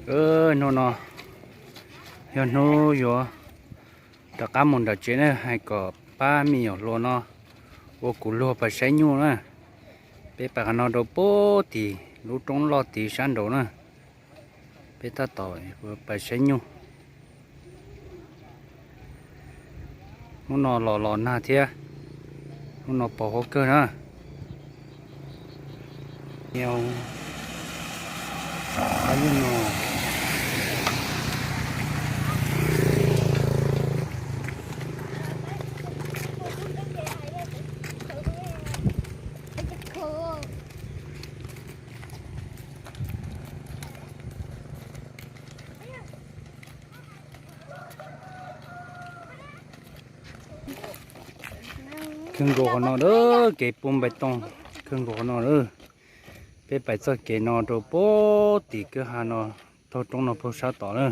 Hnub no yog hnub yuav rov qab mus nram tsev na, hais kom pab me nyuam hluas no ua kuv luag pais saib nyuj na. Peb pais qhov no rau puag tim lub roob loj tid sab nraud na. Peb tab tom pais saib nyuj. Hnub no los los nag thiab, hnub no pos huab kawg na. Kawg nkaus qhov no lawm, kev pua npais toog kawg nkaus qhov no lawm. Peb pais txoj kev no rau puag tim kwj ha no, taug roob no puag sab tod na.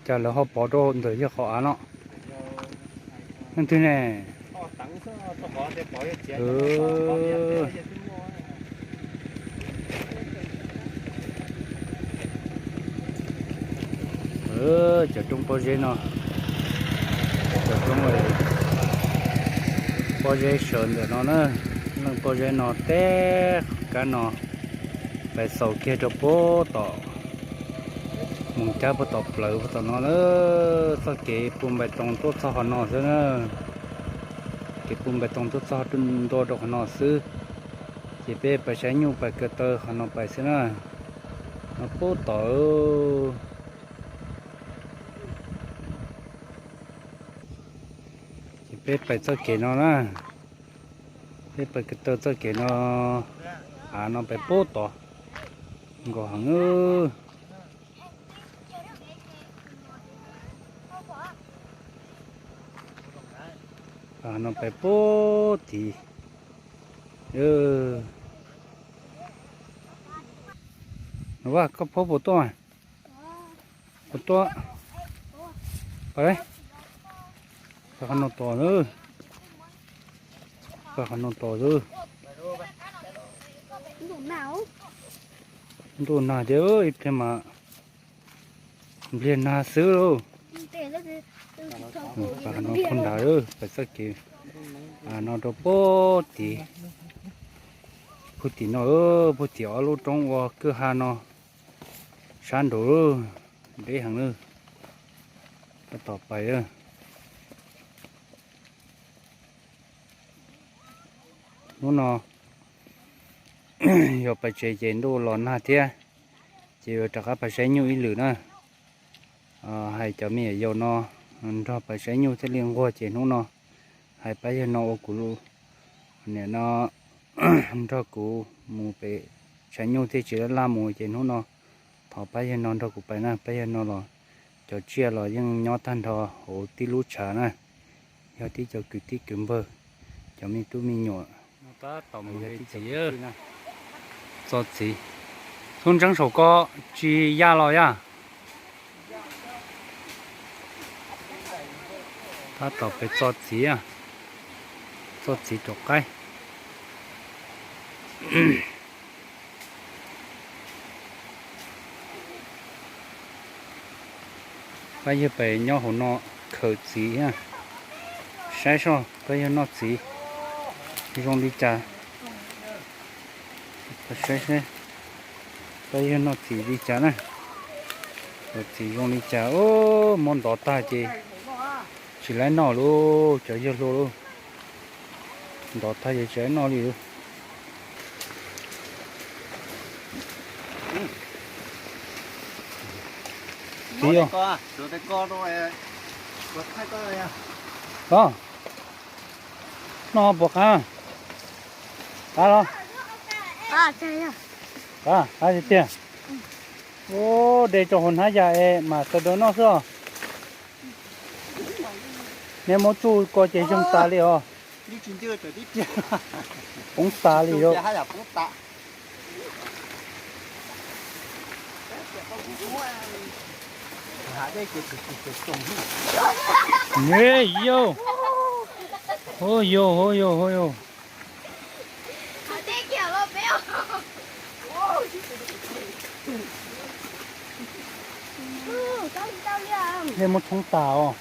Cas lawv ho pov rau ntawm yog qhov av no? Leej twg ne? Cov roob pob zeb no, cov roob pob zeb sawv ntawm no na. Leej pob zeb no teb qhov kab no, pais xaus kiag rau puag tom, mus cab puag tom plawv puag tom no na. Txoj kev pua npais toog tuaj txog qhov no xwb na. Kev pua npais toog tuaj txog ntua rau qhov no xwb. Ces peb pais saib nyuj pais ko taw qhov no pais xwb na. No puag tom. Ces peb pais txoj kev no na. Peb pais ko taw txoj kev no, av no pais puag tod, nkaus heev. Av no pais puag tid. Vaj, koj phob puas tuaj? Puas tuaj? Qhov no tos xwb. Qhov no tos xwb. Ntuj nag thiab, ib pliag mas npliag nag xwb lauj. Qhov no phob nrad, pais txoj kev no rau puag tid, puag tim no, puag tim ob lub roob ua kwj ha no sab nraud, deb heev lawm. Tab tom pais. Hnub no yog pais tsev ces ntuj los nag thiab, ces yuav rov qab pais saib nyuj ib lwm na. Hais cov me nyuam yaus no nrog pais saib nyuj thiaj li nquag, ces hnub no hais pab yawg no ua kuv, niam no nrog kuv mus pem tshav nyuj thiaj tsis laj laj mus, ces hnub no thov pab yawg no nrog kuv pais na. Pab yawg no los cov tsiaj los yeej nyob tag nrho hauv tib lub tshav na, yog tib co kwv tij kwv npawg, cov me tub me nyuam. Txo txiv, txhob ntseeb saum ko, tsis ya los yaj. Tab tom pem txo txiv, txo txiv rau qaib. Pab yawg pem nyob hauv no khaws txiv, saib soj pab yawg noj txiv zoo li cas. Saib saib pab yawg noj txiv li cas na. Txiv zoo li cas, muab ntov tag ces tsis laib noj lauj cov yawg hluas lauj. Ntov tag ces tsis laib noj li lauj. Txiv, noj puas qab? Qab los? Qab, qab tiag tiag. Ua de rau hauv hnab yas es mam sawv daws noj xwb os. Nej muab tsuj ko ces zeeg tas li os. Poob tas li os. Yog, Hu yus, hu yus, hu yus. Dej muab tshoob tas os.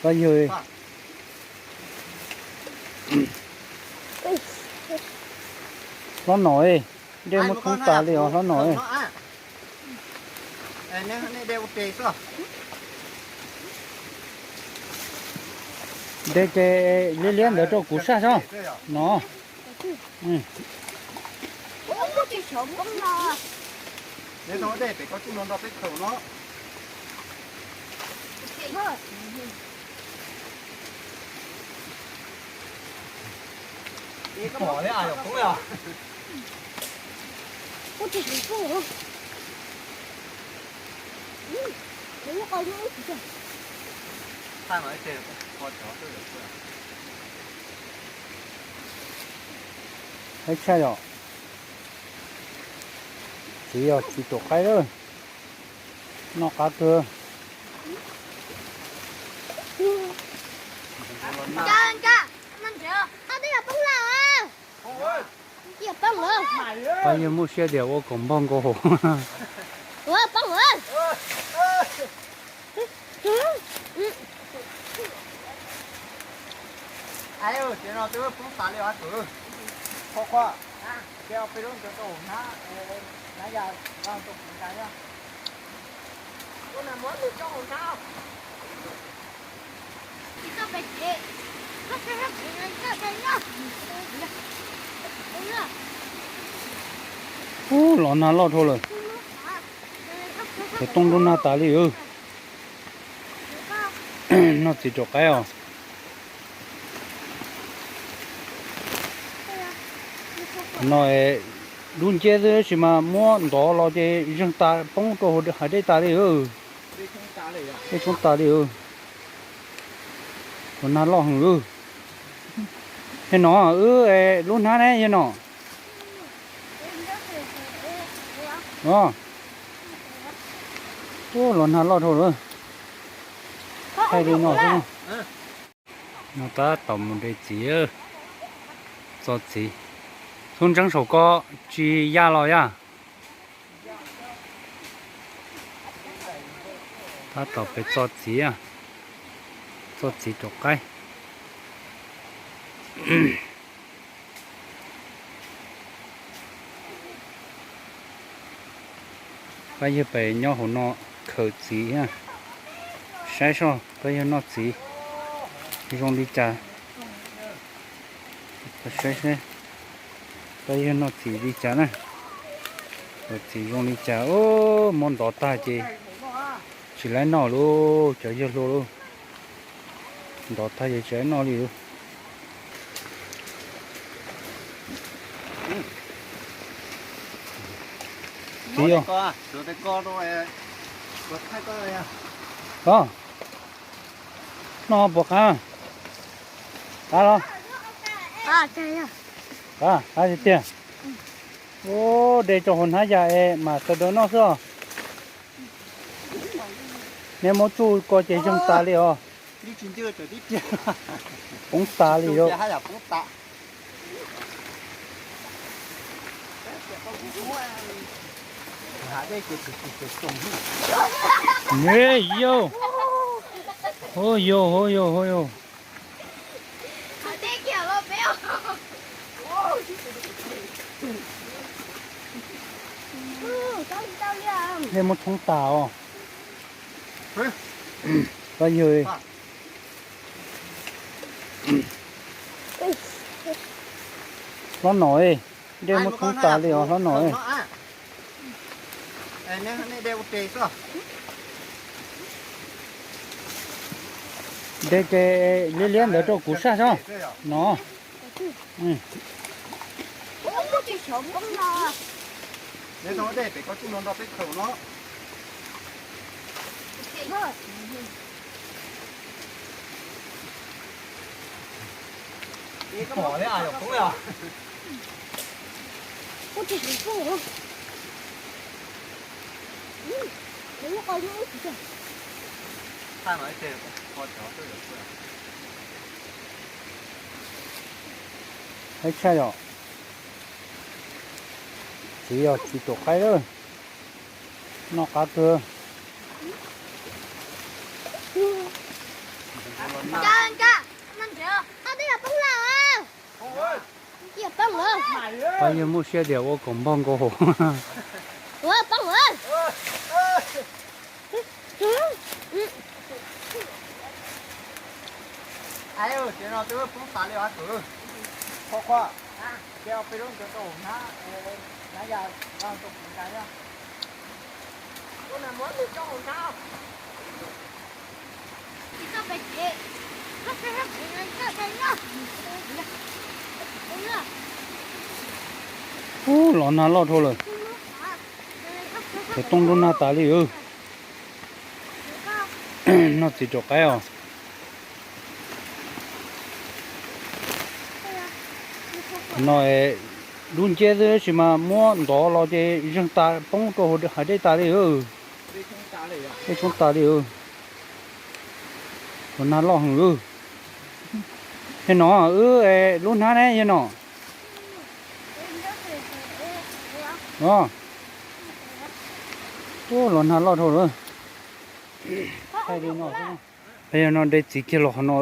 Pab yawg, hlob Nom, dej muab tshoob tas li os hlob Nom. De ces liab liab ntawd rau kuv saj soj no. Qaib tshaj yom. Txiv yog txiv tuam qaib lawm. Noj qab kawg. Pab yawg muaj siab tias ua kom npog nkaus hauv. Ub, los nag loj dhau lawm. Cov tooj nrub nag tas li. Noj txiv rau qaib os. No lub nceb xwb tab sis mas muab ntov los ces zeeg tas poob rau hav dej tas li. Dej tshoob tas li. Los nag loj heev. Yawg Nom, wb lub hnab ne yawg Nom. Ub, los nag loj dhau lawm. Thaij li no xwb. No tab tom mus de txiv, txo txiv. Txhob ntseeb saum ko tsis ya los yaj. Tab tom pem txo txiv, txo txiv rau qaib. Pab yawg pem nyob hauv no khaws txiv, saib soj pab yawg noj txiv zoo li cas. Saib saib pab yawg noj txiv li cas na. Khaws txiv zoo li cas, muab ntov tag ces tsis laib noj lauj cov yawg hluas lauj. Ntov tag ces tsis laib noj li lauj. Txiv os. Os, noj puas qab? Qab los? Qab, qab tiag tiag. Ub, de rau hauv hnab yas es mam sawv daws noj xwb os. Neb muab tsuj ko ces zeeg tas li os. Poob tas li lauj. Yus, hu yus, hu yus, hu yus. Dej muab tshoob tas os. Pab yawg, hlob Nom, dej muab tshoob tas li os hlob Nom. De ces liab liab ntawd rau kuv saj soj no. Qaib tshaj yom. Txiv yog txiv tuam qaib lawm. Noj qab kawg. Pab yawg muaj siab tias ua kom npog nkaus hauv. Ub, los nag loj dhau lawm. Cov tooj lub nag tas li. Noj txiv tuam qaib os. No lub nciab xwb tab sis mas muab ntov los ces zeeg tas poob rau hauv dej tas li. Dej tshoob tas li. Los nag loj heev. Yog no wb lub hnab ne yog no. Ub, los nag loj dhau lawm. Yog no de txiv kiag los qhov no.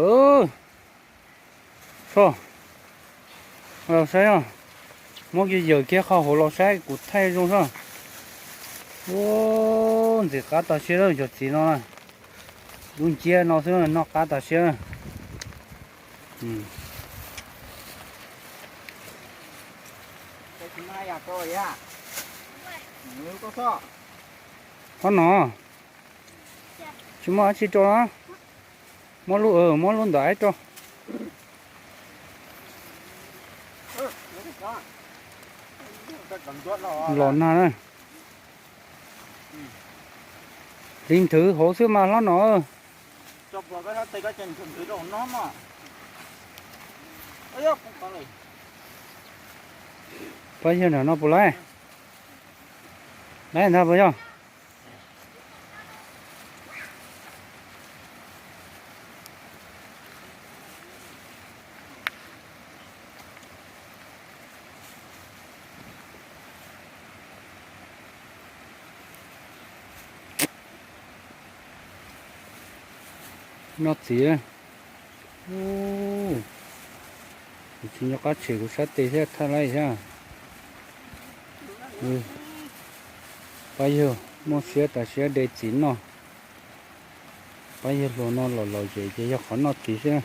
Soj, los saib os. Muab kiag yawm kiag qhov hauv los saib kuv thaij zoo soj. Ub, ntxim qab tas siab lawm cov txiv no. Lub nciab no xwb noj qab tas siab. Qhov no tsis muaj dab tsi rau. Muab lub, muab lub ntawm ib rau. Los nag na. Hliv nthwv hauv xwb mas hlob no. Pab yawg nram no puas laib? Laib ntag puas yog? Noj txiv. Kuv tsis nco qab tshem kuv sab tes thiab, thaj laib thiab. Pab yawg muaj siab tas siab de txiv noj. Pab yawg hluas no los lom zem ces yog qhov noj txiv xwb.